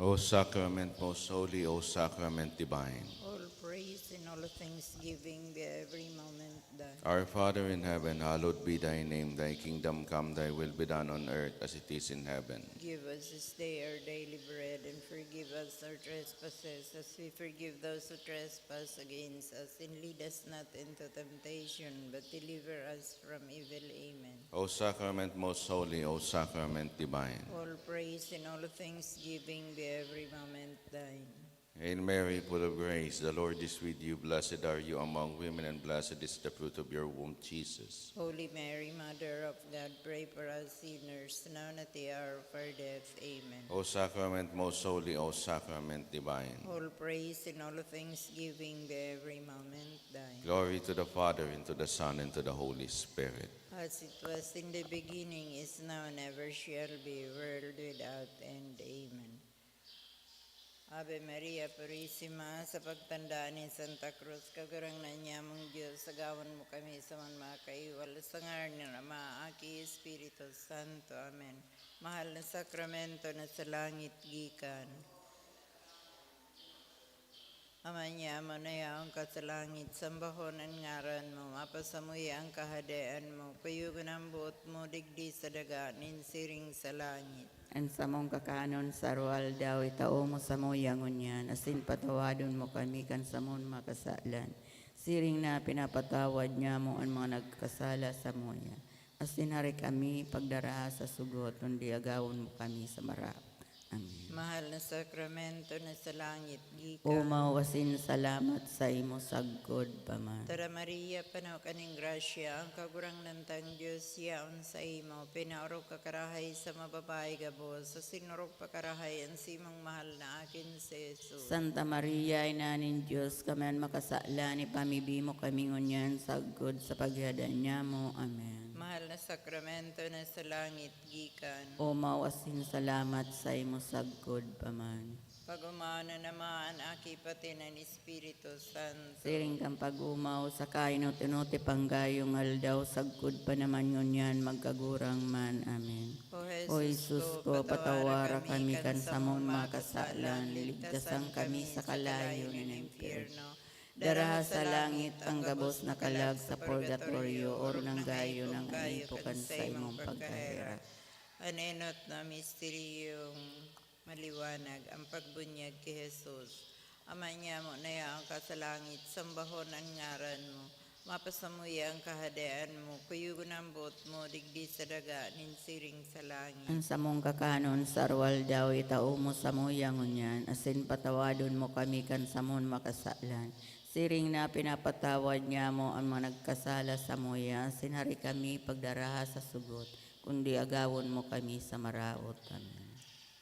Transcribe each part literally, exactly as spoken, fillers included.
O sacrament most holy, O sacrament divine. All praise and all thanksgiving be every moment thine. Our Father in heaven, hallowed be thy name. Thy kingdom come, thy will be done on earth as it is in heaven. Give us this day our daily bread, and forgive us our trespasses, as we forgive those who trespass against us. And lead us not into temptation, but deliver us from evil. Amen. O sacrament most holy, O sacrament divine. All praise and all thanksgiving be every moment thine. Hail Mary, full of grace, the Lord is with you. Blessed are you among women, and blessed is the fruit of your womb, Jesus. Holy Mary, Mother of God, pray for us sinners, now and at the hour of our death. Amen. O sacrament most holy, O sacrament divine. All praise and all thanksgiving be every moment thine. Glory to the Father, and to the Son, and to the Holy Spirit. As it was in the beginning, is now, and ever shall be, world without end. Amen. Ave Maria Purisima, sa pagtanda ni Santa Cruz, Kagurangnan nyamong Diyos, agawan mo kami sa mga makaiwal, sa ngaran ni Ama, Aki, Espiritu Santo. Amen. Mahal na sakramento na sa langit gikan. Ama nyamo na yaon ka sa langit, sambahon an ngaran mo, mapasamuya an kahadean mo, kuyugon an boot mo digdi sa daga nin siring sa langit. An samong kakanon sa aroaldaw, itao mo samuya ngunyan, asin patawadon mo kami kan samong mga kasalan. Siring na pinapatawad nyamo an mga nagkasala samuya. Asin hari kami pagdaraha sa sugot, kundi agawon mo kami sa maraot. Amen. Mahal na sakramento na sa langit gikan. O mao asin salamat saimo sagkod pa man. Tara Maria, pano ka nin grasya, ang Kagurangnan tang Dios yaon saimo. Pinaorog ka karahay sa mababae gabos, asin orog pa karahay an simong mahal na aki na si Jesus. Santa Maria, Ina nin Dios, kami an makasalan, ipamibi mo kami ngunyan sagkod sa paghihadan nyamo. Amen. Mahal na sakramento na sa langit gikan. O mao asin salamat saimo sagkod pa man. Pag-umaon na naman, Aki, pati na an Espiritu Santo. Siring kan pag-umaw sa kainot-inot pang gayong aldaw, sagkod pa naman ngunyan, magkagurang man. Amen. O Jesus ko, patawara kami kan samong mga kasalan, ligtasan kami sa kalayo nin impyerno. Daraha sa langit ang gabos na kalag sa purgatorio, orog na gayo nang aipo kan saimong pagkaherak. An enot na misteryong maliwanag, ang pagbunyag ki Jesus. Ama nyamo na yaon ka sa langit, sambahon an ngaran mo. Mapasamuya an kahadean mo, kuyugon an boot mo digdi sa daga nin siring sa langit. An samong kakanon sa aroaldaw, itao mo samuya ngunyan, asin patawadon mo kami kan samong makasalan. Siring na pinapatawad nyamo an mga nagkasala samuya, asin hari kami pagdaraha sa sugot, kundi agawon mo kami sa maraot. Amen.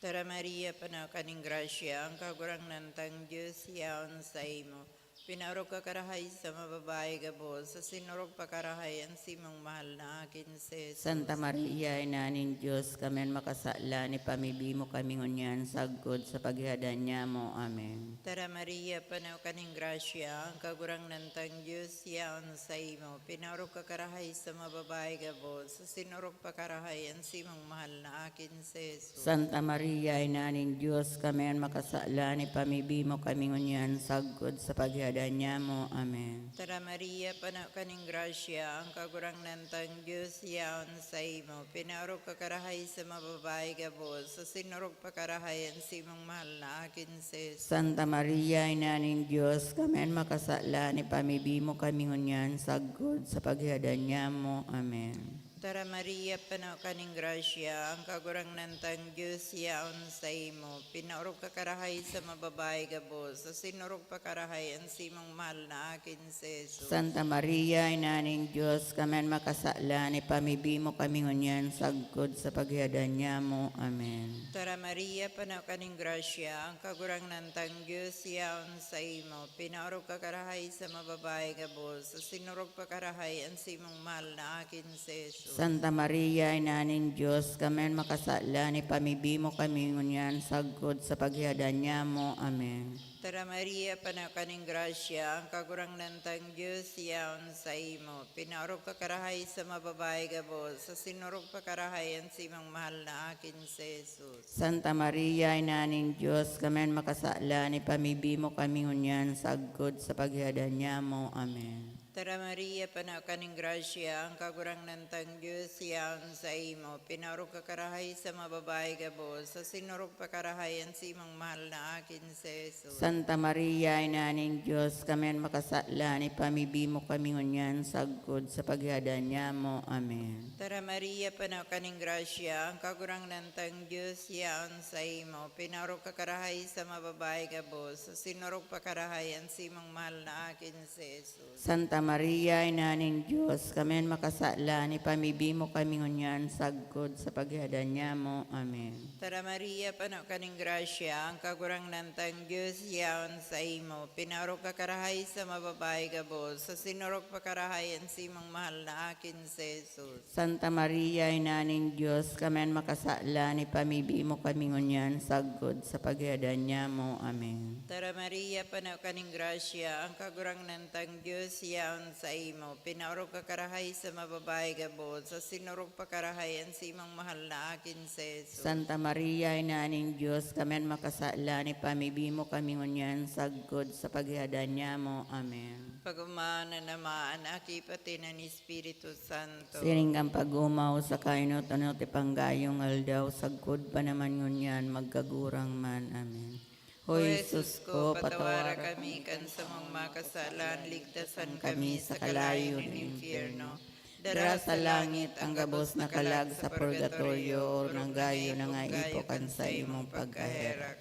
Tara Maria, pano ka nin grasya, ang Kagurangnan tang Dios yaon saimo. Pinaorog ka karahay sa mababae gabos, asin orog pa karahay an simong mahal na aki na si Jesus. Santa Maria, Ina nin Dios, kami an makasalan, ipamibi mo kami ngunyan sagkod sa paghihadan nyamo. Amen. Tara Maria, pano ka nin grasya, ang Kagurangnan tang Dios yaon saimo. Pinaorog ka karahay sa mababae gabos, asin orog pa karahay an simong mahal na aki na si Jesus. Santa Maria, Ina nin Dios, kami an makasalan, ipamibi mo kami ngunyan sagkod sa paghihadan nyamo. Amen. Tara Maria, pano ka nin grasya, ang Kagurangnan tang Dios yaon saimo. Pinaorog ka karahay sa mababae gabos, asin orog pa karahay an simong mahal na aki na si Jesus. Santa Maria, Ina nin Dios, kami an makasalan, ipamibi mo kami ngunyan sagkod sa paghihadan nyamo. Amen. Tara Maria, pano ka nin grasya, ang Kagurangnan tang Dios yaon saimo. Pinaorog ka karahay sa mababae gabos, asin orog pa karahay an simong mahal na aki na si Jesus. Santa Maria, Ina nin Dios, kami an makasalan, ipamibi mo kami ngunyan sagkod sa paghihadan nyamo. Amen. Tara Maria, pano ka nin grasya, ang Kagurangnan tang Dios yaon saimo. Pinaorog ka karahay sa mababae gabos, asin orog pa karahay an simong mahal na aki na si Jesus. Santa Maria, Ina nin Dios, kami an makasalan, ipamibi mo kami ngunyan sagkod sa paghihadan nyamo. Amen. Tara Maria, pano ka nin grasya, ang Kagurangnan tang Dios yaon saimo. Pinaorog ka karahay sa mga babayi gabos, asin orog pa karahay an simong mahal na akin si Jesus. Santa Maria, Ina nin Dios, kami an makasalan, ipamibi mo kami ngunyan sagkod sa paghihadan nyamo. Amen. Tara Maria, pano ka nin grasya, ang Kagurangnan tang Dios yaon saimo. Pinaorog ka karahay sa mga babayi gabos, asin orog pa karahay an simong mahal na akin si Jesus. Santa Maria, Ina nin Dios, kami an makasalan, ipamibi mo kami ngunyan sagkod sa paghihadan nyamo. Amen. Tara Maria, pano ka nin grasya, ang Kagurangnan tang Dios yaon saimo. Pinaorog ka karahay sa mga babayi gabos, asin orog pa karahay an simong mahal na akin si Jesus. Santa Maria, Ina nin Dios, kami an makasalan, ipamibi mo kami ngunyan sagkod sa paghihadan nyamo. Amen. Tara Maria, pano ka nin grasya, ang Kagurangnan tang Dios yaon saimo. Pinaorog ka karahay sa mga babayi gabos, asin orog pa karahay an simong mahal na akin si Jesus. Santa Maria, Ina nin Dios, kami an makasalan, ipamibi mo kami ngunyan sagkod sa paghihadan nyamo. Amen. Tara Maria, pano ka nin grasya, ang Kagurangnan tang Dios yaon saimo. Pinaorog ka karahay sa mga babayi gabos, asin orog pa karahay an simong mahal na akin si Jesus. Santa Maria, Ina nin Dios, kami an makasalan, ipamibi mo kami ngunyan sagkod sa paghihadan nyamo. Amen. Pag-omahan an Ama, an Aki, pati an Espiritu Santo. Siring kan pag-omaw sa kainot-anot, ipanggayong aldaw, sagkod pa naman ngunyan, magkagurang man. Amen. O Jesus ko, patawara kami kan samong mga kasalan, ligtasan kami sa kalayo nin impyerno. Dara sa langit ang gabos na kalag sa purgatorio, orog na gayo na nga ipo kan saimong pagkaherak.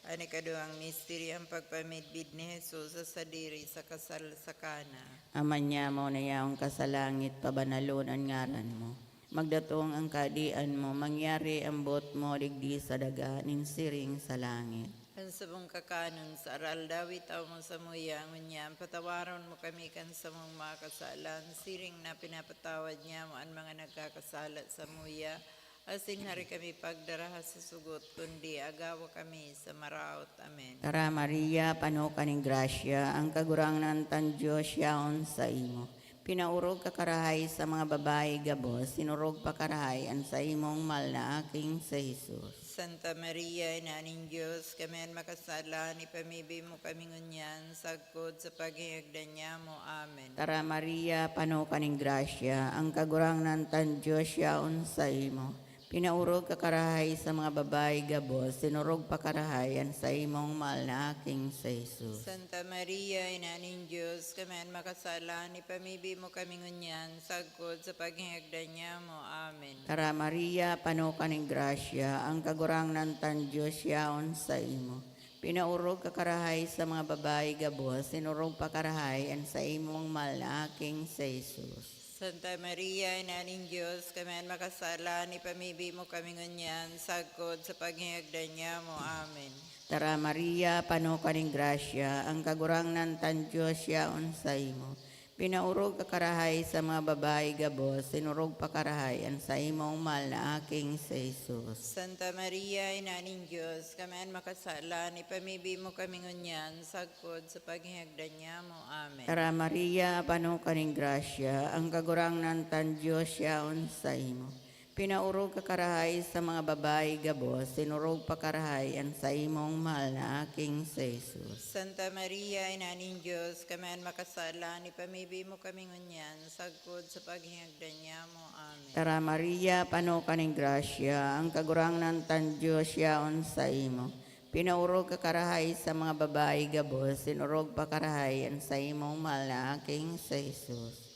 An ikaduwang misteryo, an pagpamidbid ni Jesus sa sadiri sa kasal sa Cana. Ama nyamo na yaon ka sa langit, pabanalon an ngaran mo. Magdatong an kahadean mo, mangyari an boot mo digdi sa daga nin siring sa langit. An samong kakanon sa aroaldaw, itao mo samuya ngunyan, patawaron mo kami kan samong mga kasalan, siring na pinapatawad nyamo an mga nagkakasala samuya, asin hari kami pagdaraha sa sugot, kundi agawa kami sa maraot. Amen. Tara, Maria, pano ka nin grasya, ang Kagurangnan tang Dios yaon saimo. Pinaorog ka karahay sa mga babayi gabos, sinorog pa karahay an saimong mal na aking si Jesus. Santa Maria, Ina nin Dios, kami an makasalan, ipamibi mo kami ngunyan, sagkod sa paghingagdan nyamo. Amen. Tara, Maria, pano ka nin grasya, ang Kagurangnan tang Dios yaon saimo. Pinaorog ka karahay sa mga babayi gabos, sinorog pa karahay an saimong mal na aking si Jesus. Santa Maria, Ina nin Dios, kami an makasalan, ipamibi mo kami ngunyan, sagkod sa paghingagdan nyamo. Amen. Tara, Maria, pano ka nin grasya, ang Kagurangnan tang Dios yaon saimo. Pinaorog ka karahay sa mga babayi gabos, sinorog pa karahay an saimong mal na aking si Jesus. Santa Maria, Ina nin Dios, kami an makasalan, ipamibi mo kami ngunyan, sagkod sa paghingagdan nyamo. Amen. Tara, Maria, pano ka nin grasya, ang Kagurangnan tang Dios yaon saimo. Pinaorog ka karahay sa mga babayi gabos, sinorog pa karahay an saimong mal na aking si Jesus. Santa Maria, Ina nin Dios, kami an makasalan, ipamibi mo kami ngunyan, sagkod sa paghingagdan nyamo. Amen. Tara, Maria, pano ka nin grasya, ang Kagurangnan tang Dios yaon saimo. Pinaorog ka karahay sa mga babayi gabos, sinorog pa karahay an saimong mal na aking si Jesus. Santa Maria, Ina nin Dios, kami an makasalan, ipamibi mo kami ngunyan, sagkod sa paghingagdan nyamo. Amen. Tara, Maria, pano ka nin grasya, ang Kagurangnan tang Dios yaon saimo. Pinaorog ka karahay sa mga babayi gabos, sinorog pa karahay an saimong mal na aking si Jesus.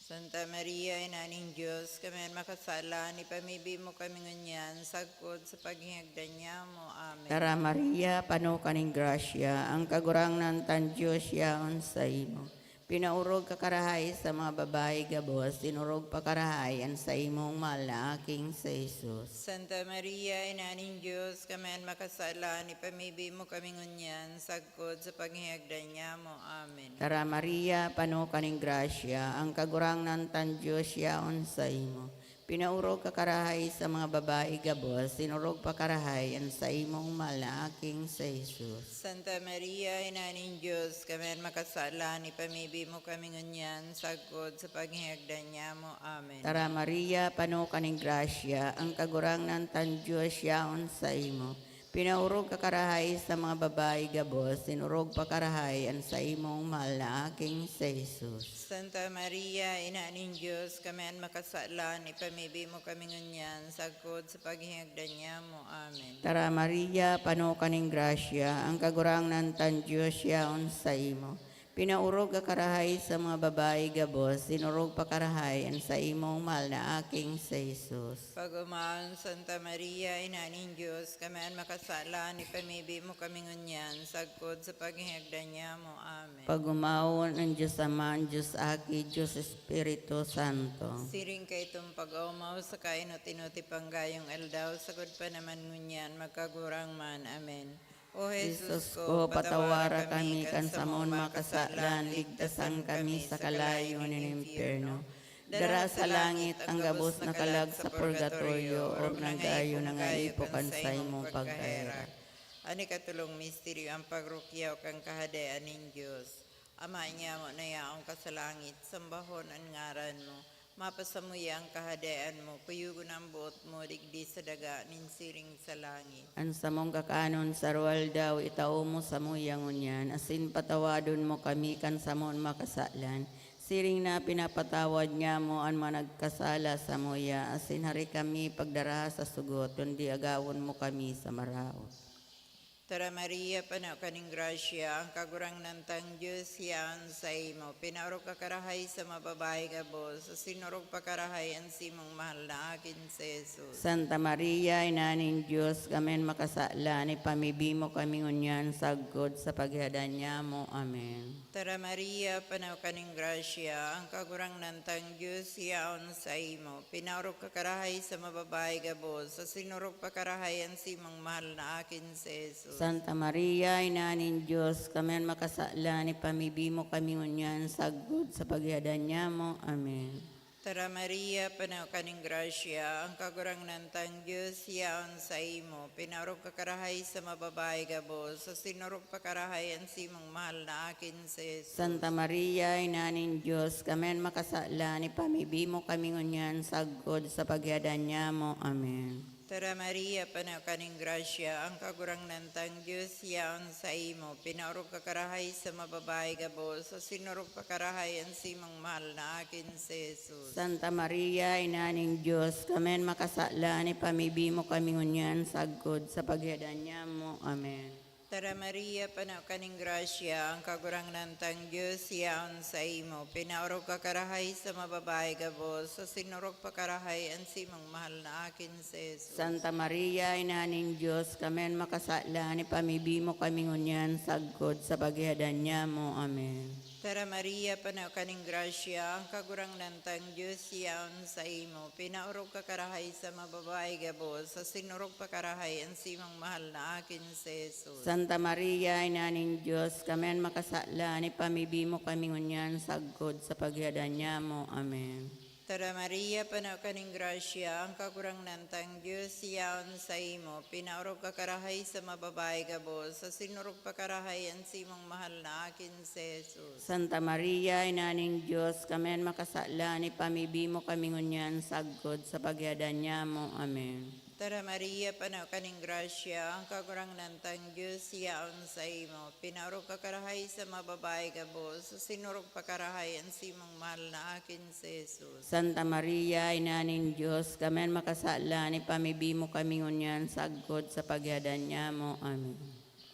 Santa Maria, Ina nin Dios, kami an makasalan, ipamibi mo kami ngunyan, sagkod sa paghingagdan nyamo. Amen. Tara, Maria, pano ka nin grasya, ang Kagurangnan tang Dios yaon saimo. Pinaorog ka karahay sa mga babayi gabos, sinorog pa karahay an saimong mahal na Aking si Jesus. Santa Maria, Ina nin Dios, kami an makasalan, ipamibi mo kami ngunyan, sagkod sa paghihagdan nyamo. Amen. Tara Maria, pano ka nin grasya, ang Kagurangnan tang Dios yaon saimo. Pinaorog ka karahay sa mga babayi gabos, sinorog pa karahay an saimong mahal na Aking si Jesus. Santa Maria, Ina nin Dios, kami an makasalan, ipamibi mo kami ngunyan, sagkod sa paghihagdan nyamo. Amen. Tara Maria, pano ka nin grasya, ang Kagurangnan tang Dios yaon saimo. Pinaorog ka karahay sa mga babayi gabos, sinorog pa karahay an saimong mahal na Aking si Jesus. Santa Maria, Ina nin Dios, kami an makasalan, ipamibi mo kami ngunyan, sagkod sa paghihagdan nyamo. Amen. Tara Maria, pano ka nin grasya, ang Kagurangnan tang Dios yaon saimo. Pinaorog ka karahay sa mga babayi gabos, sinorog pa karahay an saimong mahal na Aking si Jesus. Pag-omawon, Santa Maria, Ina nin Dios, kami an makasalan, ipamibi mo kami ngunyan, sagkod sa paghihagdan nyamo. Amen. Pag-omawon an Dios Ama, an Dios Aki, Dios Espiritu Santo. Siring kaitong pag-omaw sa kainot-inoti panggayong aldaw, sagkod pa naman ngunyan, magkagurang man. Amen. O Jesus ko, patawara kami kan samong mga kasalan, ligtasan kami sa kalayo nin impyerno. Dara sa langit ang gabos na kalag sa purgatorio, orog na gayo na ngaipo kan saimong pagkaherak. An ikatolong misteryo, ang pagrukyaw kan Kahadean nin Dios. Ama nyamo na yaon ka sa langit, sambahon an ngaran mo. Mapasamuya an Kahadean mo, kuyogon an boot mo digdi sa daga nin siring sa langit. An samong kakanon sa aroaldaw, itao mo samuya ngunyan, asin patawadon mo kami kan samong makasalan, siring na pinapatawad nyamo an mga nagkasala samuya, asin hari kami pagdaraha sa sugot, kundi agawon mo kami sa maraot. Tara Maria, pano ka nin grasya, ang Kagurangnan tang Dios yaon saimo. Pinaorog ka karahay sa mga babayi gabos, asin orog pa karahay an simong mahal na Aki si Jesus. Santa Maria, Ina nin Dios, kami an makasalan, ipamibi mo kami ngunyan sagkod sa paghihadan nyamo. Amen. Tara Maria, pano ka nin grasya, ang Kagurangnan tang Dios yaon saimo. Pinaorog ka karahay sa mga babayi gabos, asin orog pa karahay an simong mahal na Aki si Jesus. Santa Maria, Ina nin Dios, kami an makasalan, ipamibi mo kami ngunyan sagkod sa paghihadan nyamo. Amen. Tara Maria, pano ka nin grasya, ang Kagurangnan tang Dios yaon saimo. Pinaorog ka karahay sa mga babayi gabos, asin orog pa karahay an simong mahal na Aki si Jesus. Santa Maria, Ina nin Dios, kami an makasalan, ipamibi mo kami ngunyan sagkod sa paghihadan nyamo. Amen. Tara Maria, pano ka nin grasya, ang Kagurangnan tang Dios yaon saimo. Pinaorog ka karahay sa mga babayi gabos, asin orog pa karahay an simong mahal na Aki si Jesus. Santa Maria, Ina nin Dios, kami an makasalan, ipamibi mo kami ngunyan sagkod sa paghihadan nyamo. Amen. Tara Maria, pano ka nin grasya, ang Kagurangnan tang Dios yaon saimo. Pinaorog ka karahay sa mga babayi gabos, asin orog pa karahay an simong mahal na Aki si Jesus. Santa Maria, Ina nin Dios, kami an makasalan, ipamibi mo kami ngunyan sagkod sa paghihadan nyamo. Amen. Tara Maria, pano ka nin grasya, ang Kagurangnan tang Dios yaon saimo. Pinaorog ka karahay sa mga babayi gabos, asin orog pa karahay an simong mahal na Aki si Jesus. Santa Maria, Ina nin Dios, kami an makasalan, ipamibi mo kami ngunyan sagkod sa paghihadan nyamo. Amen. Tara Maria, pano ka nin grasya, ang Kagurangnan tang Dios yaon saimo. Pinaorog ka karahay sa mga babayi gabos, asin orog pa karahay an simong mahal na Aki si Jesus. Santa Maria, Ina nin Dios, kami an makasalan, ipamibi mo kami ngunyan sagkod sa paghihadan nyamo. Amen. Tara Maria, pano ka nin grasya, ang Kagurangnan tang Dios yaon saimo. Pinaorog ka karahay sa mga babayi gabos, asin orog pa karahay an simong mahal na Aki si Jesus. Santa Maria, Ina nin Dios, kami an makasalan, ipamibi mo kami ngunyan sagkod sa paghihadan nyamo. Amen.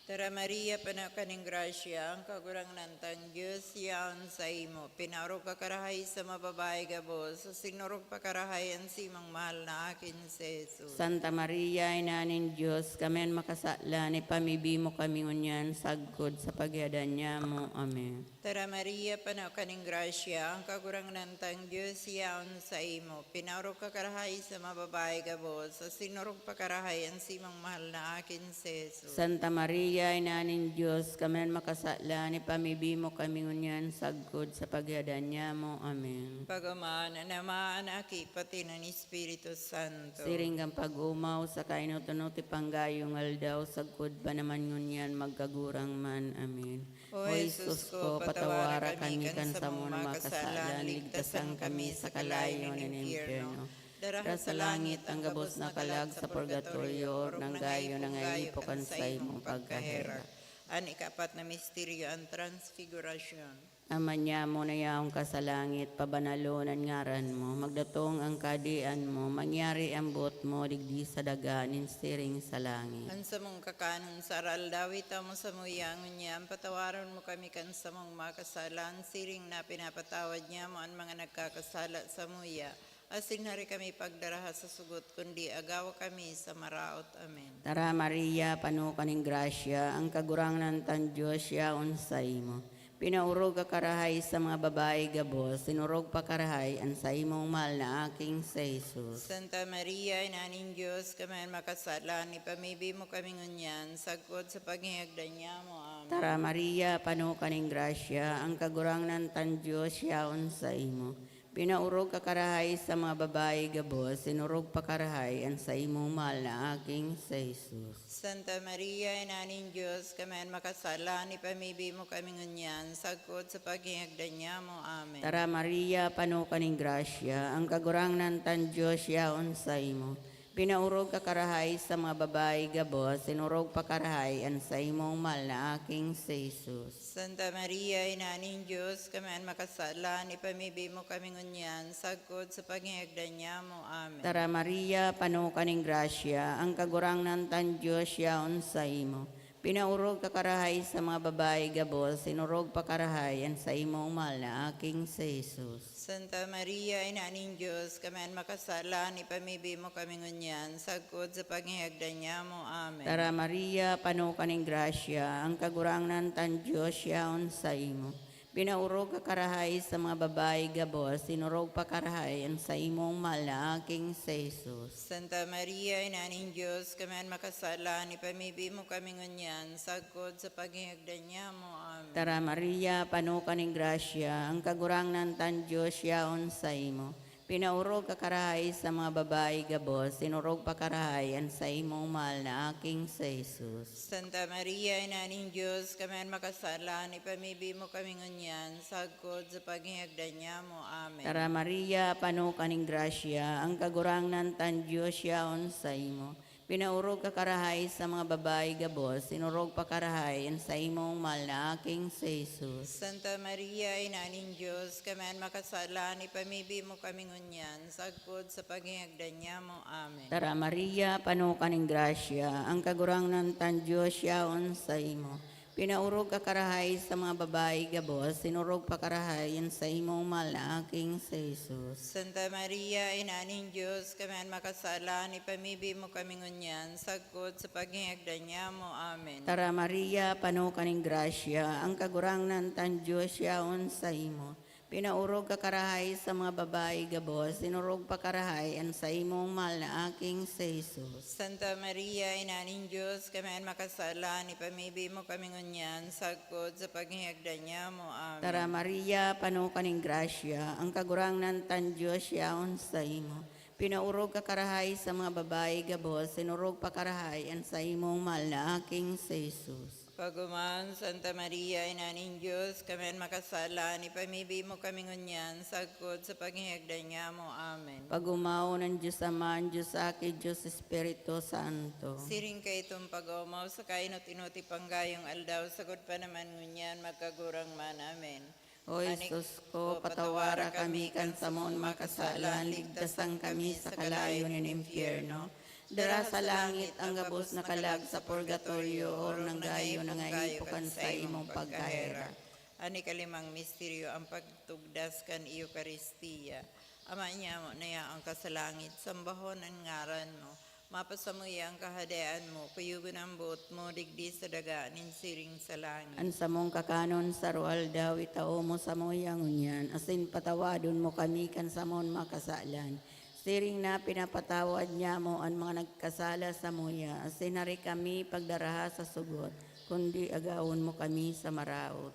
Tara Maria, pano ka nin grasya, ang Kagurangnan tang Dios yaon saimo. Pinaorog ka karahay sa mga babayi gabos, asin orog pa karahay an simong mahal na aki na si Jesus. Santa Maria, Ina nin Dios, kami an makasalan, ipamibi mo kami ngunyan sagkod sa paghihadan nyamo. Amen. Tara Maria, pano ka nin grasya, ang Kagurangnan tang Dios yaon saimo. Pinaorog ka karahay sa mga babayi gabos, asin orog pa karahay an simong mahal na aki na si Jesus. Santa Maria, Ina nin Dios, kami an makasalan, ipamibi mo kami ngunyan sagkod sa paghihadan nyamo. Amen. Pag-oman an Ama, an Aki, pati an Espiritu Santo. Siring kan pag-omaw sa kainot-unot ipanggayong aldaw, sagkod pa naman ngunyan, magkagurang man. Amen. O Jesus ko, patawara kami kan samong mga kasalan, ligtasan kami sa kalayo nin impyerno. Dara sa langit ang gabos na kalag sa purgatorio, orog na ngayo kan saimong pagkaherak. An ikaapat na misteryo, an Transfigurasyon. Ama nyamo na yaon ka sa langit, pabanalon an ngaran mo, magdatong an kahadean mo, mangyari an boot mo digdi sa daga nin siring sa langit. An samong kakanon sa aroaldaw, itao mo samuya ngunyan, patawaron mo kami kan samong mga kasalan, siring na pinapatawad nyamo an mga nagkakasala samuya. Asin hari kami pagdaraha sa sugot, kundi agawa kami sa maraot. Amen. Tara Maria, pano ka nin grasya, ang Kagurangnan tang Dios yaon saimo. Pinaorog ka karahay sa mga babayi gabos, sinorog pa karahay an saimong mahal na aking si Jesus. Santa Maria, Ina nin Dios, kami an makasalan, ipamibi mo kami ngunyan, sagkod sa paghingagdan nyamo. Amen. Tara Maria, pano ka nin grasya, ang Kagurangnan tang Dios yaon saimo. Pinaorog ka karahay sa mga babayi gabos, sinorog pa karahay an saimong mahal na aking si Jesus. Santa Maria, Ina nin Dios, kami an makasalan, ipamibi mo kami ngunyan, sagkod sa paghingagdan nyamo. Amen. Tara Maria, pano ka nin grasya, ang Kagurangnan tang Dios yaon saimo. Pinaorog ka karahay sa mga babayi gabos, sinorog pa karahay an saimong mahal na aking si Jesus. Santa Maria, Ina nin Dios, kami an makasalan, ipamibi mo kami ngunyan, sagkod sa paghingagdan nyamo. Amen. Tara Maria, pano ka nin grasya, ang Kagurangnan tang Dios yaon saimo. Pinaorog ka karahay sa mga babayi gabos, sinorog pa karahay an saimong mahal na aking si Jesus. Santa Maria, Ina nin Dios, kami an makasalan, ipamibi mo kami ngunyan, sagkod sa paghingagdan nyamo. Amen. Tara Maria, pano ka nin grasya, ang Kagurangnan tang Dios yaon saimo. Pinaorog ka karahay sa mga babayi gabos, sinorog pa karahay an saimong mahal na aking si Jesus. Santa Maria, Ina nin Dios, kami an makasalan, ipamibi mo kami ngunyan, sagkod sa paghingagdan nyamo. Amen. Tara Maria, pano ka nin grasya, ang Kagurangnan tang Dios yaon saimo. Pinaorog ka karahay sa mga babayi gabos, sinorog pa karahay an saimong mahal na aking si Jesus. Santa Maria, Ina nin Dios, kami an makasalan, ipamibi mo kami ngunyan, sagkod sa paghingagdan nyamo. Amen. Tara Maria, pano ka nin grasya, ang Kagurangnan tang Dios yaon saimo. Pinaorog ka karahay sa mga babayi gabos, sinorog pa karahay an saimong mahal na aking si Jesus. Santa Maria, Ina nin Dios, kami an makasalan, ipamibi mo kami ngunyan, sagkod sa paghingagdan nyamo. Amen. Tara Maria, pano ka nin grasya, ang Kagurangnan tang Dios yaon saimo. Pinaorog ka karahay sa mga babayi gabos, sinorog pa karahay an saimong mahal na aking si Jesus. Santa Maria, Ina nin Dios, kami an makasalan, ipamibi mo kami ngunyan, sagkod sa paghingagdan nyamo. Amen. Tara Maria, pano ka nin grasya, ang Kagurangnan tang Dios yaon saimo. Pinaorog ka karahay sa mga babayi gabos, sinorog pa karahay an saimong mahal na aking si Jesus. Santa Maria, Ina nin Dios, kami an makasalan, ipamibi mo kami ngunyan, sagkod sa paghingagdan nyamo. Amen. Tara Maria, pano ka nin grasya, ang Kagurangnan tang Dios yaon saimo. Pinaorog ka karahay sa mga babayi gabos, sinorog pa karahay an saimong mahal na aking si Jesus. Pag-oman, Santa Maria, Ina nin Dios, kami an makasalan, ipamibi mo kami ngunyan, sagkod sa paghingagdan nyamo. Amen. Pag-omawon an Dios Ama, an Dios Aki, Dios Espiritu Santo. Siring kaitong pag-omaw sa kainot-inot ipanggayong aldaw, sagkod pa naman ngunyan, magkagurang man. Amen. O Jesus ko, patawara kami kan samon makasalan, ligtasan kami sa kalayo nin impyerno. Dara sa langit ang gabos na kalag sa purgatorio, orog na ngayo nangahipo kan saimong pagkaherak. An ikalimang misteryo, ang pagtugdas kan Eukaristia. Ama niamo na yaon ka sa langit, sambahon an ngaran mo. Mapasamuya an Kahadean mo, kuyogon an boot mo digdi sa daga nin siring sa langit. An samong kakanon sa aroaldaw itao mo samuya ngunyan, asin patawadon mo kami kan samon mga kasalan, siring na pinapatawad niamo an mga nagkasala samuya, asin hari kami pagdaraha sa sugot, kundi agawon mo kami sa maraot.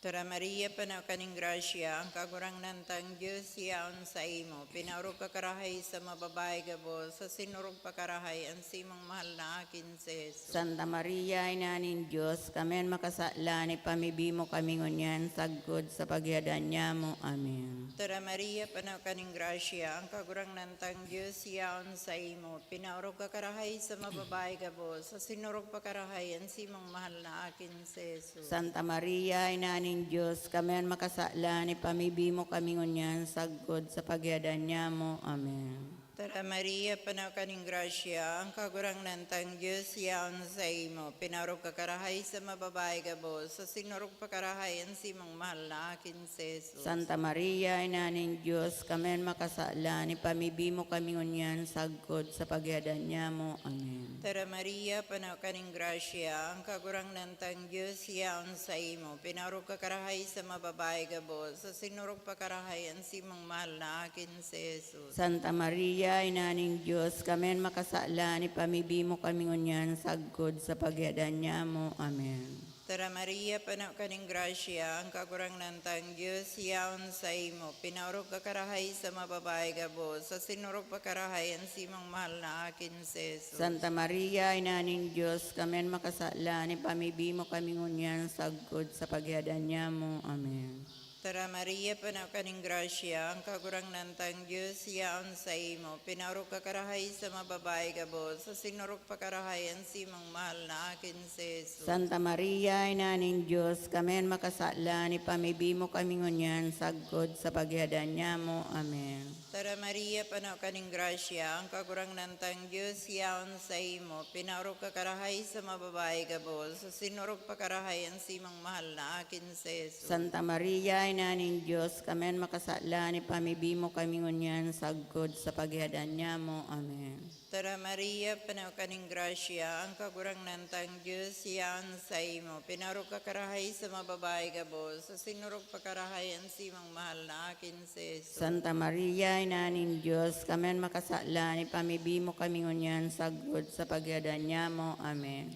Tara Maria, panaw ka nin grasya, ang Kagurangnan tang Dios yaon saimo. Pinaorog ka karahay sa mga babayi gabos, asin orog pa karahay an simong mahal na aki si Jesus. Santa Maria, Ina nin Dios, kami an makasalan, ipamibi mo kami ngunyan sagkod sa paghihadan nyamo. Amen. Tara Maria, panaw ka nin grasya, ang Kagurangnan tang Dios yaon saimo. Pinaorog ka karahay sa mga babayi gabos, asin orog pa karahay an simong mahal na aki si Jesus. Santa Maria, Ina nin Dios, kami an makasalan, ipamibi mo kami ngunyan sagkod sa paghihadan nyamo. Amen. Tara Maria, panaw ka nin grasya, ang Kagurangnan tang Dios yaon saimo. Pinaorog ka karahay sa mga babayi gabos, asin orog pa karahay an simong mahal na aki si Jesus. Santa Maria, Ina nin Dios, kami an makasalan, ipamibi mo kami ngunyan sagkod sa paghihadan nyamo. Amen. Tara Maria, panaw ka nin grasya, ang Kagurangnan tang Dios yaon saimo. Pinaorog ka karahay sa mga babayi gabos, asin orog pa karahay an simong mahal na aki si Jesus. Santa Maria, Ina nin Dios, kami an makasalan, ipamibi mo kami ngunyan sagkod sa paghihadan nyamo. Amen. Tara Maria, panaw ka nin grasya, ang Kagurangnan tang Dios yaon saimo. Pinaorog ka karahay sa mga babayi gabos, asin orog pa karahay an simong mahal na aki si Jesus. Santa Maria, Ina nin Dios, kami an makasalan, ipamibi mo kami ngunyan sagkod sa paghihadan nyamo. Amen. Tara Maria, panaw ka nin grasya, ang Kagurangnan tang Dios yaon saimo. Pinaorog ka karahay sa mga babayi gabos, asin orog pa karahay an simong mahal na aki si Jesus. Santa Maria, Ina nin Dios, kami an makasalan, ipamibi mo kami ngunyan sagkod sa paghihadan nyamo. Amen. Tara Maria, panaw ka nin grasya, ang Kagurangnan tang Dios yaon saimo. Pinaorog ka karahay sa mga babayi gabos, asin orog pa karahay an simong mahal na aki si Jesus. Santa Maria, Ina nin Dios, kami an makasalan, ipamibi mo kami ngunyan sagkod sa paghihadan nyamo. Amen. Tara Maria, panaw ka nin grasya, ang Kagurangnan tang Dios yaon saimo. Pinaorog ka karahay sa mga babayi gabos, asin orog pa karahay an simong mahal na aki si Jesus. Santa Maria, Ina nin Dios, kami an makasalan, ipamibi mo kami ngunyan sagkod sa paghihadan nyamo. Amen.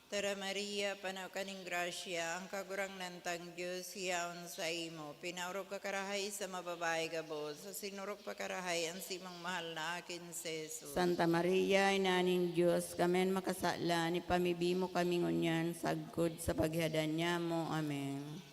Tara Maria, panaw ka nin grasya, ang Kagurangnan tang Dios yaon saimo. Pinaorog ka karahay sa mga babayi gabos, asin orog pa karahay an simong mahal na aki si Jesus. Santa Maria, Ina nin Dios, kami an makasalan, ipamibi mo kami ngunyan sagkod sa paghihadan nyamo. Amen.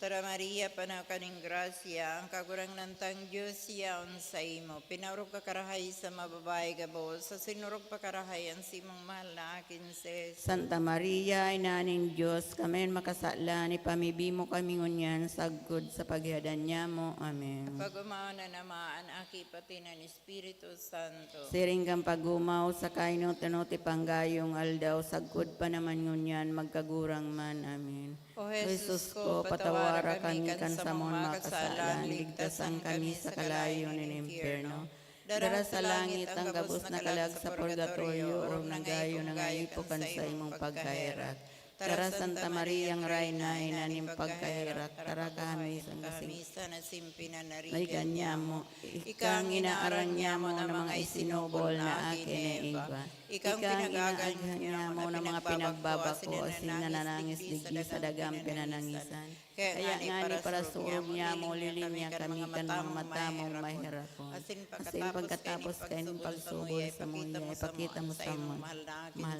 Tara Maria, panaw ka nin grasya, ang Kagurangnan tang Dios yaon saimo. Pinaorog ka karahay sa mga babayi gabos, asin orog pa karahay an simong mahal na aki si Jesus. Santa Maria, Ina nin Dios, kami an makasalan, ipamibi mo kami ngunyan sagkod sa paghihadan nyamo. Amen. Pag-umaon na naman, aki pati na Espiritu Santo. Siring kan pag-omaw sa kainot-inot ipanggayong aldaw, sagkod pa naman ngunyan, magkagurang man. Amen. O Jesus ko, patawara kami kan samong mga kasalan, ligtasan kami sa kalayo nin impyerno. Dara sa langit ang gabos na kalag sa purgatorio, orog na gayo nangahipo kan saimong pagkaherak. Tara, Santa Maria, ang Rayna, ina nin pagkaherak, tara kami sa kasing Sana simpinanarigan Naigan niya mo. Ika ang inaarang niya mo na mga isinubol na aki ni Eva. Ika ang pinag-aaghan niya mo na mga pinagbabako, asin nananangis digdi sa dagang pinanangisan. Kaya ngani, parasurog niya mo, liling niya kami kan mga mata mong maherakon. Asin pagkatapos kaini pagsubol samuya, ipakita mo sa mga mahal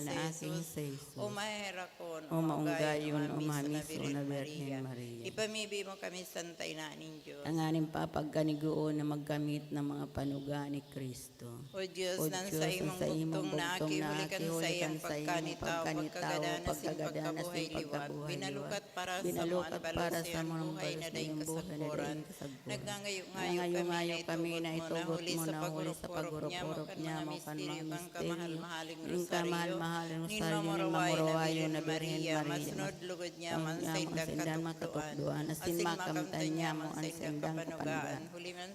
na aking si Jesus. O maherakon, o maunggayon, o mahamiso na Birhen Maria. Ipamibi mo kami, Santa Ina nin Diyos. Tanganing papagkanigoon na magkamit ng mga panuga ni Cristo. O Diyos, O nan Diyos, saimong ang saimong bugtong na bugtong na aki, huli kan aki, huli saiyang kan saiyang pagkanitawo, pagkanitawo, tawo, pagkagadan asin pagkabuhay liwat. Binalukat para sa mga balos na iyong buhay na daing kasagkoran. Nagngangayo-ngayo kami na itugot mo na huli sa pagurop-urop niya mo kan mga misteryo nin kamahal-mahaling rosaryo nin mamorowayon na Birhen Maria, masunod lugod niya man saindang katukdoan, asin makamtan niya mo an saindang kapanugaan.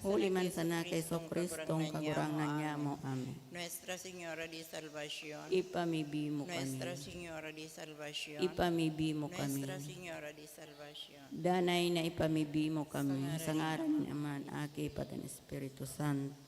Huli man sana ki Jesu-Cristong Kagurangnan niamo. Amen. Nuestra Señora de Salvacion. Ipamibi mo kami. Nuestra Señora de Salvacion. Ipamibi mo kami. Nuestra Señora de Salvacion. Danay na ipamibi mo kami. Sa ngaran ni Ama, Aki, Padi, Espiritu Santo.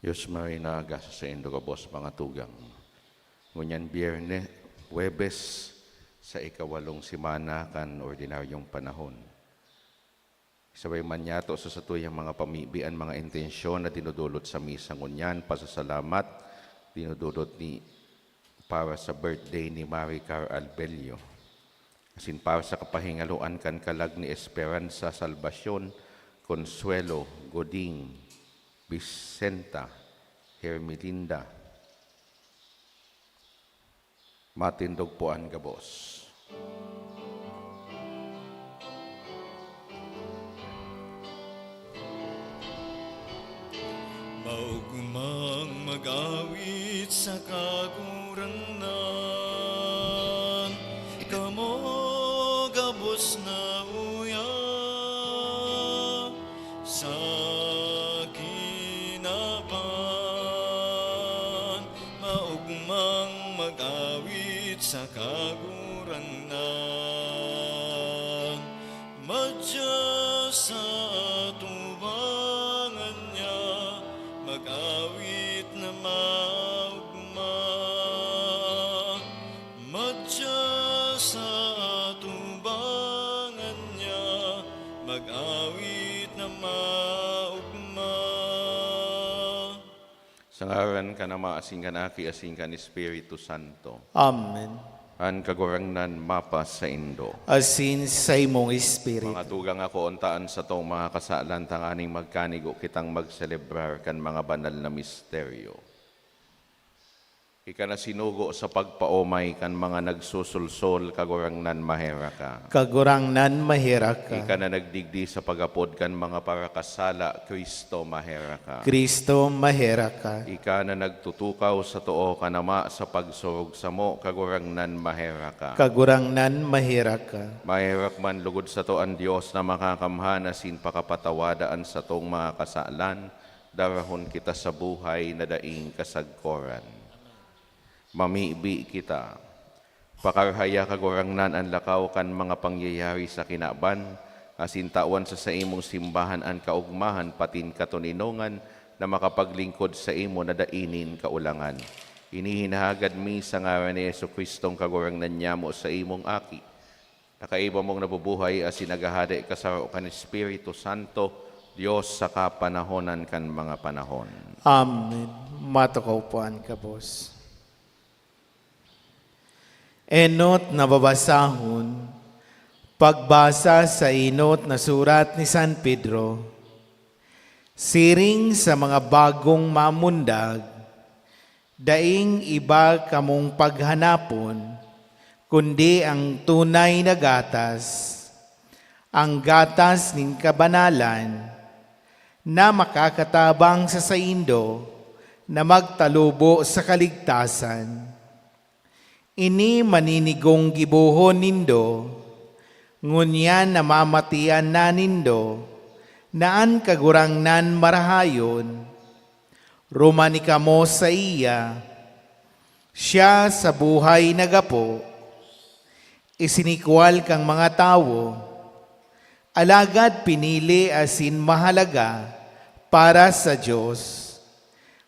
Dios Maria, naaga sa saindo gabos, mga tugang. Ngunyan Biyernes, Huwebes, sa ikawalong semana kan ordinaryong panahon. Isabay man niyato sa satuyang mga pamibi an mga intensyon na dinudulot sa misa ngunyan, pasasalamat, dinudulot ni, para sa birthday ni Mari Car Albelio, asin para sa kapahingaloan kan kalag ni Esperanza, Salvacion, Consuelo, Goding, Vicenta, Hermelinda. Matindog po an gabos. Maogmang mag-awit sa Kagurangnan, kamo gabos na uya sa kinaban. Maogmang mag-awit sa Kagurangnan, madya sa atubangan niya, mag-awit na maogma. Madya sa atubangan niya, mag-awit na maogma. Sa ngaran kan Ama, asin kan Aki, asin kan Espiritu Santo. Amen. An Kagurangnan mapasaindo. Asin sa imong espiritu. Mga tugang, ako untaan satong mga kasalan tanganing magkanigo kitang magselebrar kan mga banal na misteryo. Ika na sinugo sa pagpaomay kan mga nagsusulsol, Kagurangnan, maherak ka. Kagurangnan, maherak ka. Ika na nagdigdi sa pag-apod kan mga parakasala, Kristo, maherak ka. Kristo, maherak ka. Ika na nagtutukaw sa too kan Ama sa pagsurog samo, Kagurangnan, maherak ka. Kagurangnan, maherak ka. Maherak man lugod sato an Dios na Makakamhan asin pakapatawada an satong mga kasalan, darahon kita sa buhay na daing kasagkoran. Mamibi kita. Pakarhaya, Kagurangnan, an lakaw kan mga pangyayari sa kinaban, asin tawan sa saimong simbahan an kaogmahan patin katoninongan na makapaglingkod saimo na dai nin kaolangan. Ini hinahagad mi sa ngaran ni Jesu-Cristong Kagurangnan nyamo, saimong Aki, na kaiba mong nabubuhay asin naghahade kasaro kan Espiritu Santo, Dios sa kapanahonan kan mga panahon. Amen. Matukaw po an gabos. Enot na babasahon, pagbasa sa enot na surat ni San Pedro. Siring sa mga bagong mamundag, daing iba kamong paghanapon, kundi ang tunay na gatas, ang gatas nin kabanalan, na makakatabang sa saindo na magtalubo sa kaligtasan. Ini maninigong gibohon nindo, ngunyan namamatian na nindo na an Kagurangnan marahayon. Rumani kamo saiya, siya sa buhay na gapo, isinikwal kan mga tawo, alagad pinili asin mahalaga para sa Dios.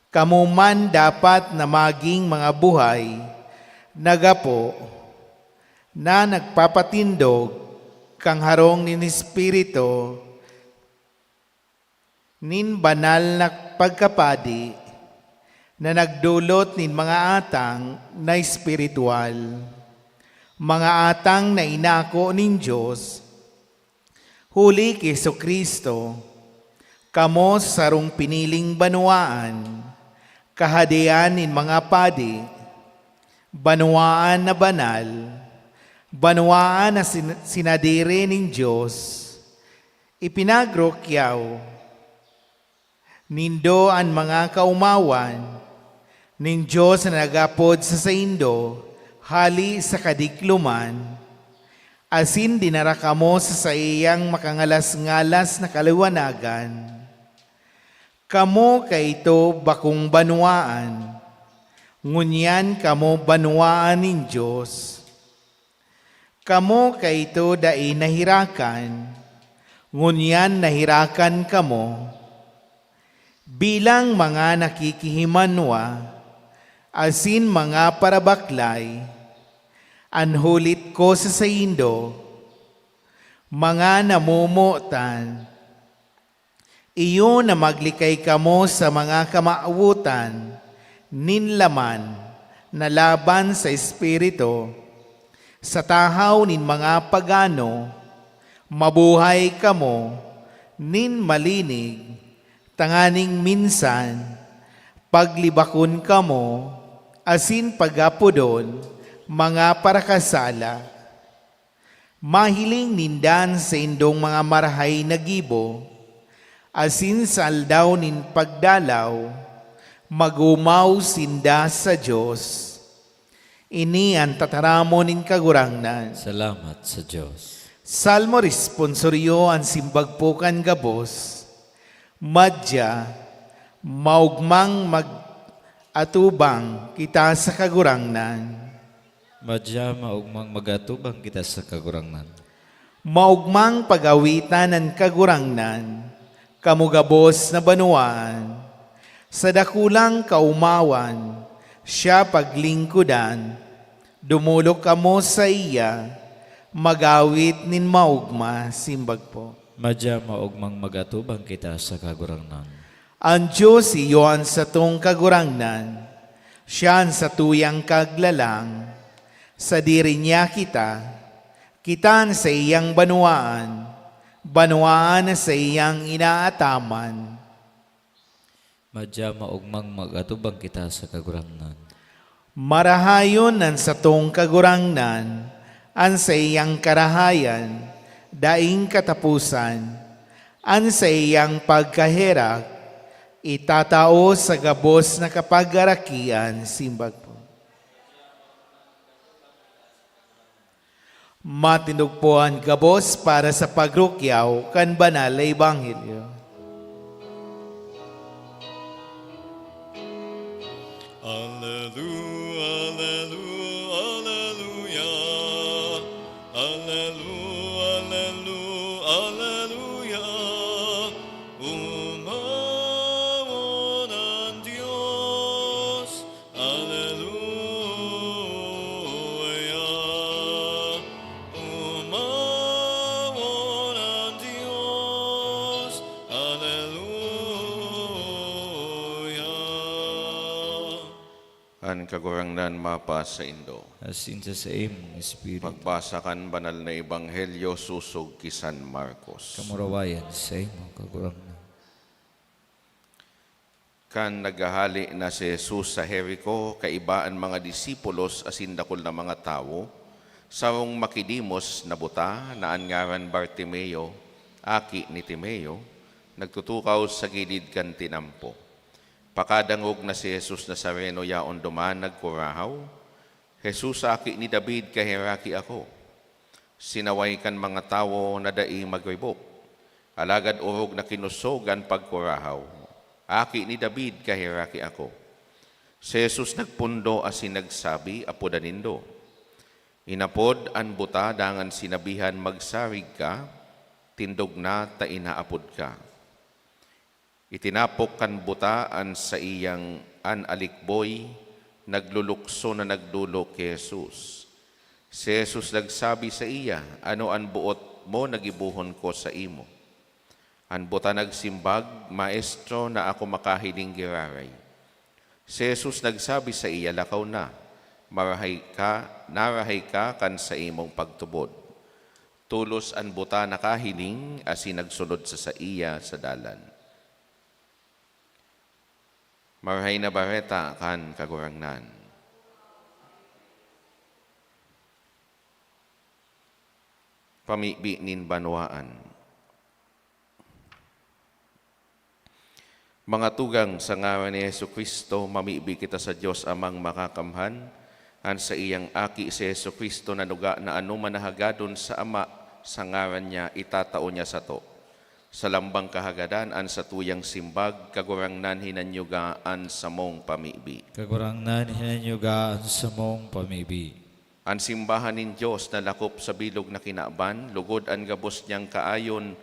Kamo man dapat na magin mga buhay na gapo, na nagpapatindog kan harong nin Espiritu nin banal na pagkapadi, na nagdolot nin mga atang na espiritual, mga atang na inako nin Dios. Huli ki Jesu-Cristo, kamo sarong piniling banwaan, kahadean nin mga padi, banwaan na banal, banwaan na sin-, sinadiri nin Dios. Ipinagrukyaw nindo an mga kaomawan nin Dios na nag-apod sa saindo hale sa kadikloman, asin dinara kamo sa saiyang makangalas-ngalas na kaliwanagan. Kamo kaito bakong banwaan, ngunyan kamo banwaan nin Dios. Kamo kaito dai naherakan, ngunyan naherakan kamo. Bilang mga nakikihimanwa asin mga parabaklay, an hulit ko sa saindo, mga namomotan, iyo na maglikay kamo sa mga kamawotan nin laman na laban sa Espiritu, sa tahaw nin mga pagano, mabuhay kamo nin malinig, tanganing minsan paglibakon kamo asin pag-apodon mga parakasala. Mahiling ninda an saindong mga marahay na gibo, asin sa aldaw nin pagdalaw, mag-omaw sinda sa Dios. Ini an tataramon nin Kagurangnan. Salamat sa Dios. Salmo Responsorio, an simbag po kan gabos. Madya, maogmang mag-atubang kita sa Kagurangnan. Madya maogmang mag-atubang kita sa Kagurangnan. Maogmang pag-awitan an Kagurangnan, kamo gabos na banwaan. Sa dakulang kaomawan, siya paglingkodan. Dumolok kamo saiya, mag-awit nin maogma, simbag po. Madya maogmang mag-atubang kita sa Kagurangnan. An Dios iyo an satong Kagurangnan, siya an satuyang Kaglalang. Sadiri niya kita, kita an saiyang banwaan, banwaan na saiyang inaataman. Madya maogmang mag-atubang kita sa Kagurangnan. Marahayon an satong Kagurangnan, an saiyang karahayan, daing kataposan, an saiyang pagkaherak, itatao sa gabos na kapagarakian. Simbag po. Matindog po an gabos para sa pagrukyaw kan banal na ebanghelyo. Alelu-, alelu-, aleluya. Alelu-, alelu-, aleluya. Umawon an Dios. Aleluya. Umawon an Dios. Aleluya. An Kagurangnan mapasaindo. Asin sa saimong espiritu. Pagbasa kan Banal na Ebanghelyo sosog ki San Marcos. Kamurawayan saimo, Kagurangnan. Kan naghahale na si Jesus sa Jerico, kaiba an mga disipulos asin dakul na mga tawo, sarong makidimos na buta na an ngaran Bartimeo, aki ni Timeo, nagtutukaw sa gilid kan tinampo. Pakadangog na si Jesus Nazareno yaon duman nagkurahaw, "Jesus, Aki ni David, kaheraki ako!" Sinaway kan mga tawo na dai magribok, alagad orog na kinosog an pagkurahaw, "Aki ni David, kaheraki ako!" Si Jesus nagpundo asin nagsabi, "Apodan nindo." Inapod an buta dangan sinabihan, "Magsarig ka, tindog na ta inaapod ka." Itinapok kan buta an saiyang an alikboy, naglulukso na nagdolok ki Jesus. Si Jesus nagsabi saiya, "Ano an boot mo na gibohon ko saimo?" An buta nagsimbag, "Maestro, na ako makahiling giraray." Si Jesus nagsabi saiya, "Lakaw na, marahay ka, narahay ka kan saimong pagtubod." Tolos an buta nakahiling asin nagsunod sa saiya sa dalan. Marahay na Bareta kan Kagurangnan. Pamibi nin banwaan. Mga tugang, sa ngaran ni Jesu-Cristo, mamibi kita sa Dios Amang Makakamhan, an saiyang Aki, si Jesu-Cristo, na nuga na anoman na hagadon sa Ama, sa ngaran niya, itatao niya sato. Sa lambang kahagadan, an satuyang simbag, Kagurangnan, hinanyuga an samong pamibi. Kagurangnan, hinanyuga an samong pamibi. An simbahan nin Dios na lakop sa bilog na kinaban, lugod an gabos niyang kaayon,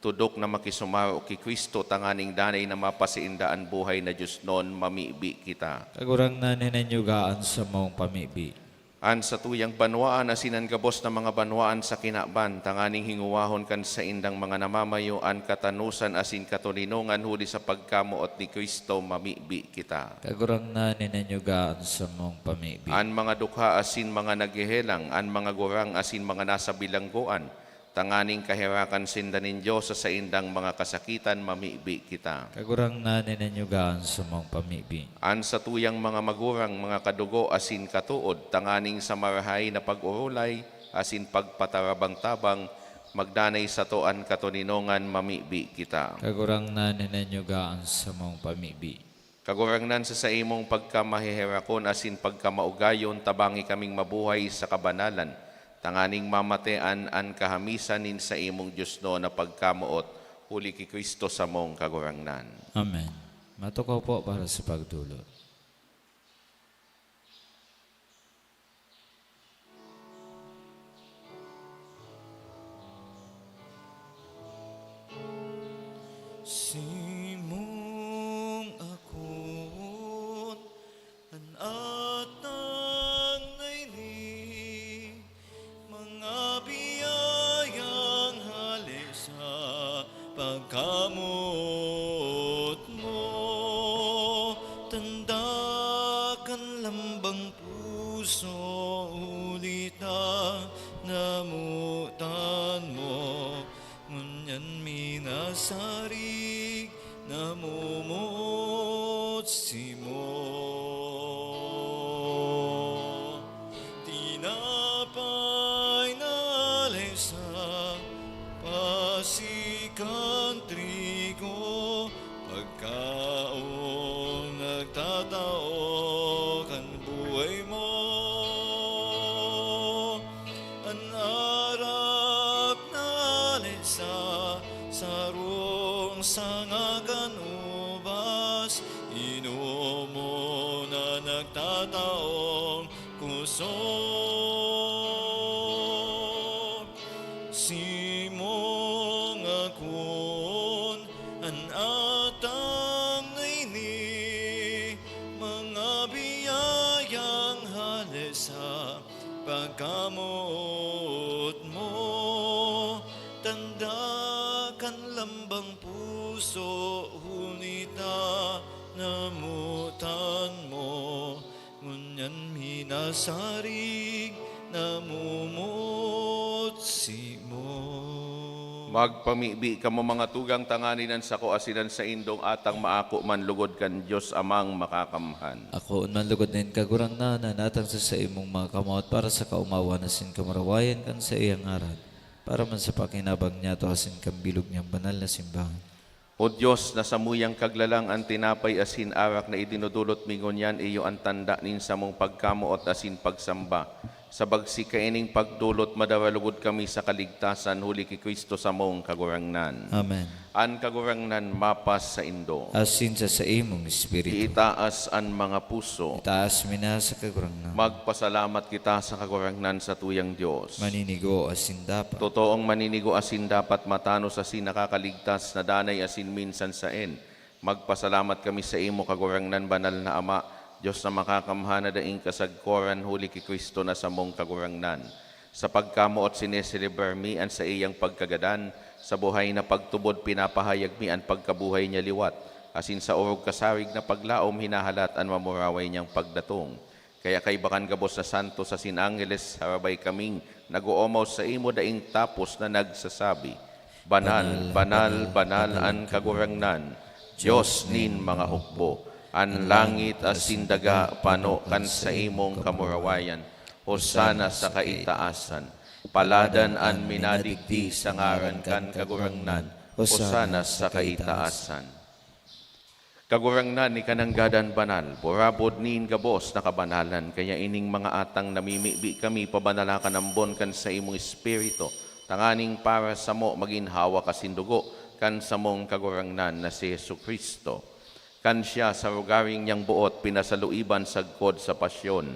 tudok na makisumaro ki Cristo tanganing danay na mapasainda an buhay na diosnon, mamibi kita. Kagurangnan, hinanyuga an samong pamibi. An satuyang banwaan asin an gabos na mga banwaan sa kinaban, tanganing hingowahon kan saindang mga namamayo an katanosan asin katoninongan huli sa pagkamoot ni Cristo, mamibi kita. Kagurangnan, hinanyuga an samong pamibi. An mga dukha asin mga naghehelang, an mga gurang asin mga nasa bilanggoan, tanganing kaherakan sinda nin Dios sa saindang mga kasakitan, mamibi kita. Kagurangnan, hinanyuga an samong pamibi. An satuyang mga magurang, mga kadugo asin katood, tanganing sa marahay na pag-orolay asin pagpatarabang-tabang, magdanay sato an katoninongan, mamibi kita. Kagurangnan, hinanyuga an samong pamibi. Kagurangnan, sa saimong pagkamaheherakon asin pagkamaugayon, tabangi kaming mabuhay sa kabanalan, tanganing mamatean an kahamisan nin saimong diosnon na pagkamoot, huli ki Cristo samong Kagurangnan. Amen. Matukaw po para sa pagdulot. Simong akot an atang naining mga biyayang hale sa pagkamoot mo. Tanda kan lambang puso, huli ta namotan mo. Ngunyan minasarig, namomoot si mo. Pagkaong nagtatao kan buhay mo, an arap na sa sarong sanga kan ubas, inomon na nagtataong kusog. Simong akon an atang na ini, mga biyayang hale sa pagkamoot mo. Tanda kan lambang puso, huli ta namotan mo. Ngunyan minasarig, namumot simo. Magpamibi kamo, mga tugang, tanganing an sako asin an saindong atang maako man lugod kan Dios Amang Makakamhan. Akoon man lugod nin Kagurangnan an atang sa saimong mga kamot para sa kaomawan asin kamurawayan kan saiyang ngaran, para man sa pakinabang niyato asin kan bilog niyang banal na simbahan. O Dios, na samuyang kaglalang an tinapay asin arak na idinodolot mi ngunyan iyo an tanda nin samong pagkamoot asin pagsamba. Sa bagsi kaining pagdolot, madara lugod kami sa kaligtasan huli ki Cristo samong Kagurangnan. Amen. An Kagurangnan mapasaindo. Asin sa saimong espiritu. Iitaas an mga puso. Itaas mi na sa Kagurangnan. Magpasalamat kita sa Kagurangnan, satuyang Dios. Maninigo asin dapat. Totoong maninigo asin dapat, matanos asin nakakaligtas na danay asin minsan saen. Magpasalamat kami saimo, Kagurangnan, banal na Ama, Dios na makakamhan na daing kasagkoran huli ki Cristo na samong Kagurangnan. Sa pagkamoot sineselebrar mi an saiyang pagkagadan, sa buhay na pagtubod pinapahayag mi an pagkabuhay niya liwat, asin sa orog kasarig na paglaom hinahalat an mamuraway niyang pagdatong. Kaya kaiba kan gabos na santos asin angheles, harabay kaming nag-oomaw saimo daing tapos na nagsasabi, "Banal, banal, banal an Kagurangnan, Dios nin mga hukbo. An langit asin daga pano kan saimong kamurawayan. Hosana sa kaitaasan. Paladan an minadigdi sa ngaran kan Kagurangnan. Hosana sa kaitaasan." Kagurangnan, ika nanggad an banal, burabod nin gabos na kabanalan. Kaya ining mga atang namimibi kami, pabanala kan ambon kan saimong Espiritu, tanganing para samo magin hawak asin dugo kan samong Kagurangnan na si Jesu-Cristo. Kan siya sa rogaring niyang boot pinasaluiban sagkod sa pasyon,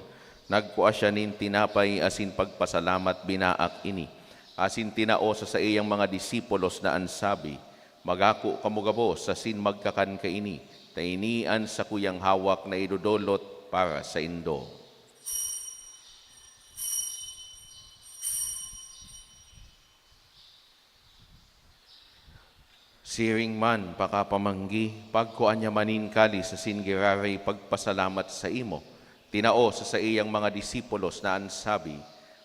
nagkua siya nin tinapay asin pagpasalamat binaak ini, asin tinao sa saiyang mga disipulos na an sabi, "Magako kamo gabos asin magkakan kaini, ta ini an sakuyang hawak na idodolot para saindo." Siring man pakapamanggi, pagkua niya man nin kalis asin giraray pagpasalamat saimo, tinao sa saiyang mga disipulos na an sabi,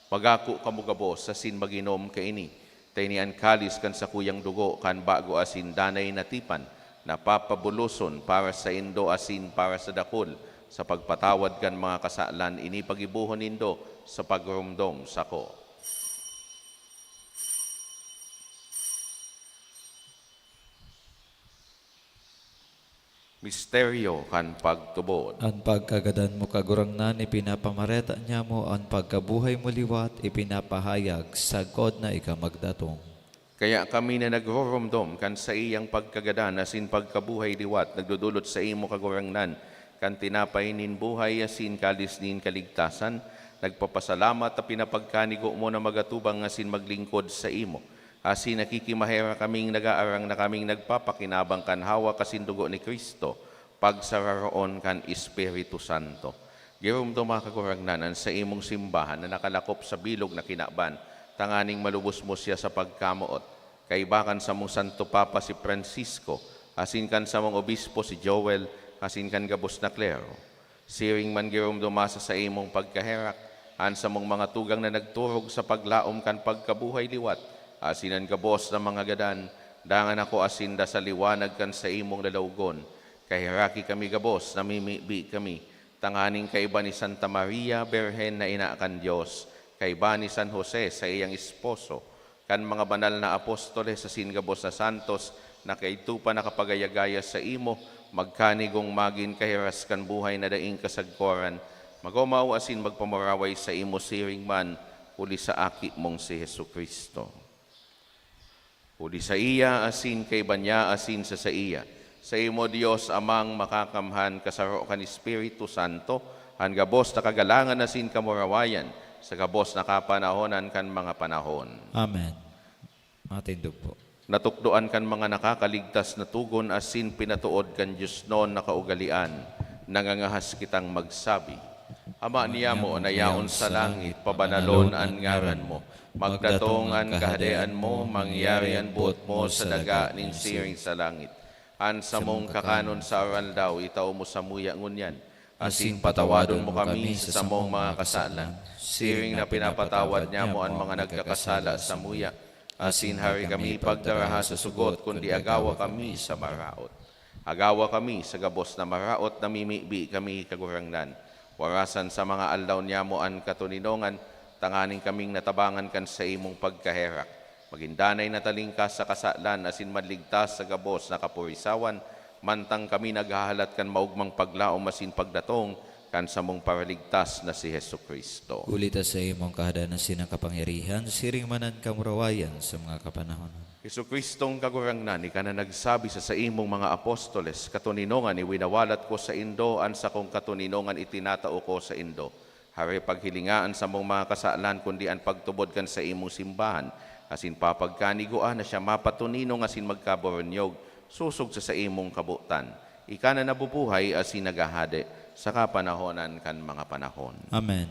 "Magako kamo gabos asin mag-inom kaini, ta ini an kalis kan sakuyang dugo kan bago asin danay na tipan, na papabuloson para saindo asin para sa dakul sa pagpatawad kan mga kasalan. Ini paggibohon nindo sa pagromdom sako." Misteryo kan pagtubod. An pagkagadan mo, Kagurangnan, ipinapamareta niamo, an pagkabuhay mo liwat ipinapahayag sagkod na ika magdatong. Kaya kami na nagroromdom kan saiyang pagkagadan asin pagkabuhay liwat, nagdodolot saimo, Kagurangnan, kan tinapay nin buhay asin kalis nin kaligtasan, nagpapasalamat ta pinapagkanigo mo na magatubang asin maglingkod saimo. Asin nakikimaherak kaming nagaarang na kaming nagpapakinabang kan hawak asin dugo ni Cristo, pagsararoon kan Espiritu Santo. Giromdoma, Kagurangnan, an saimong simbahan na nakalakop sa bilog na kinaban, tanganing malubos mo siya sa pagkamoot, kaiba kan samong Santo Papa si Francisco, asin kan samong obispo si Joel, asin kan gabos na klero. Siring man giromdoma sa saimong pagkaherak an samong mga tugang na nagturog sa paglaom kan pagkabuhay liwat, asin an gabos na mga gadan, dangan ako asin da sa liwanag kan saimong lalawgon. Kaheraki kami gabos, namimibi kami, tanganing kaiba ni Santa Maria, Birhen na ina kan Dios, kaiba ni San Jose, saiyang esposo, kan mga banal na apostoles asin gabos na santos na kaidto pa nakapagaya-gaya saimo, magkanigong magin kahiras kan buhay na daing kasagkoran, magomaw asin magpamuraway saimo siring man, huli sa Aki mong si Jesu-Cristo. Huli saiya, asin kaiba niya, asin sa saiya, saimo, Dios Amang Makakamhan, kasaro kan Espiritu Santo, an gabos na kagalangan asin kamurawayan, sa gabos na kapanahonan kan mga panahon. Amen. Matindog po. Natukdoan kan mga nakakaligtas na togon asin pinatood kan diosnon na kaugalean, nangangahas kitang magsabi, Ama niyamo na yaon sa langit, pabanalon an ngaran mo. Magdatong an kahadean mo, mangyari an boot mo sa daga nin siring sa langit. An samong kakanon sa aroaldaw itao mo samuya ngunyan, asin patawadon mo kami sa samong mga kasalan, siring na pinapatawad nyamo an mga nagkakasala samuya. Asin hari kami pagdaraha sa sugot, kundi agawa kami sa maraot. Agawa kami sa gabos na maraot, namimibi kami, Kagurangnan. Warasan sa mga aldaw nyamo an katoninongan, tanganing kaming natabangan kan saimong pagkaherak, magin danay na talingkas sa kasalan asin manligtas sa gabos na kapurisawan, mantang kami naghahalat kan maogmang paglaom asin pagdatong kan samong Paraligtas na si Jesu-Cristo. Huli ta saimo an kahadean asin an kapangyarihan, siring man an kamurawayan sa mga kapanahonan. Jesu-Cristong Kagurangnan, ika na nagsabi sa saimong mga apostoles, "Katoninongan iwinawalat ko saindo, an sakong katoninongan itinatao ko saindo." Hari, paghilinga an samong mga kasalan, kundi an pagtubod kan saimong simbahan, asin papagkanigua na siya mapatoninong asin magkaboronyog, sosog sa saimong kabotan. Ika na nabubuhay asin naghahade sa kapanahonan kan mga panahon. Amen.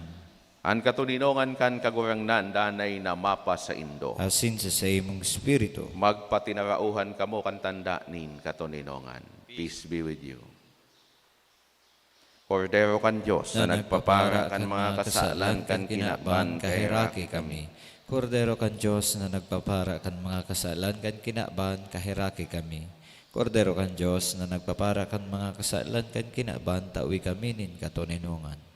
An katoninongan kan Kagurangnan danay na mapasaindo. Asin sa saimong espiritu. Magpatinarauhan kamo kan tanda nin katoninongan. Peace be with you. Kordero kan Dios na nagpapara kan mga kasalan kan kinaban, kaheraki kami. Kordero kan Dios na nagpapara kan mga kasalan kan kinaban, kaheraki kami. Kordero kan Dios na nagpapara kan mga kasalan kan kinaban, tawi kami nin katoninongan.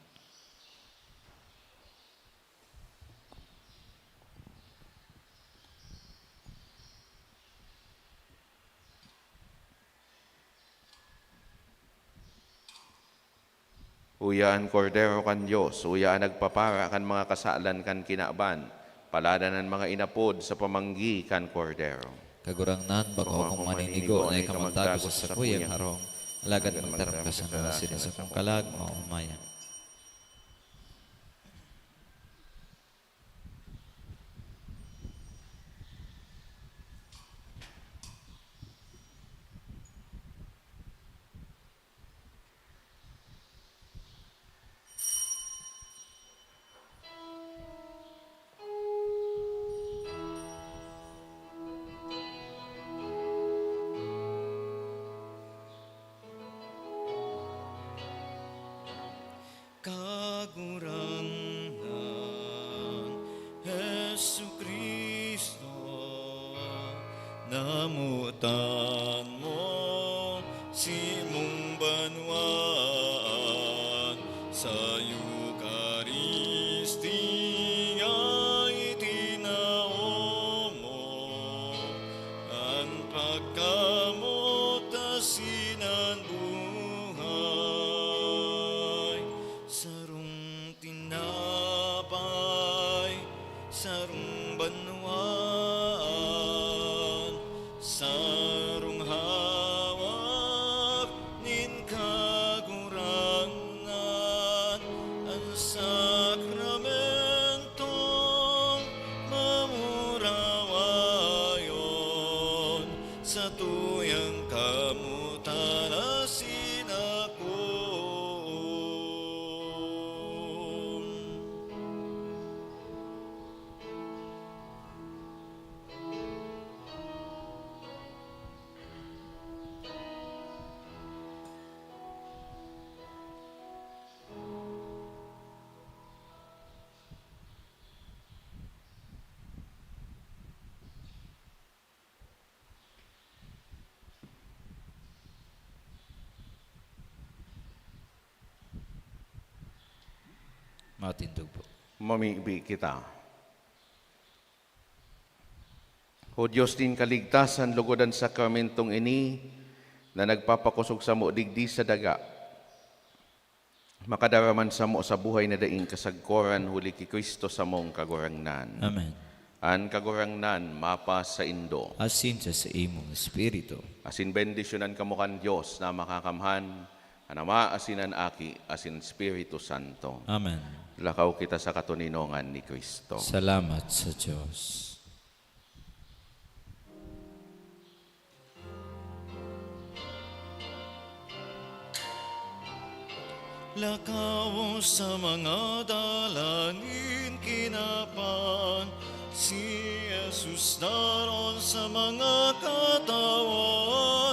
Uya an Kordero kan Dios, uya an nagpapara kan mga kasalan kan kinaban. Paladan an mga inapod sa pamanggi kan Kordero. Kagurangnan, bako akong maninigo na ika magtago sa sakuyang harong, alagad magtaram ka sana sa sakong kalag, maomayan. Kagurangnan Jesu-Cristo, namotan mo simong banwaan sa Eukaristia itinao mo an pagkamot asin an buhay. Sarong tinapay, sarong banwaan, sarong hawak nin Kagurangnan, an sakramentong mamurawayon, satuyang kamotan asin akoon. Matindog po. Mamibi kita. O Dios nin kaligtasan, lugod an sakramentong ini na nagpapakosog samo digdi sa daga, makadara man samo sa buhay na daing kasagkoran huli ki Cristo samong Kagurangnan. Amen. An Kagurangnan mapasaindo. Asin sa saimong espiritu. Asin bendisyonan kamo kan Dios na Makakamhan, an Ama, asin an Aki, asin Espiritu Santo. Amen. Lakaw kita sa katoninongan ni Cristo. Salamat sa Dios. Lakaw sa mga dalangin kinapan, si Jesus daron sa mga katawan.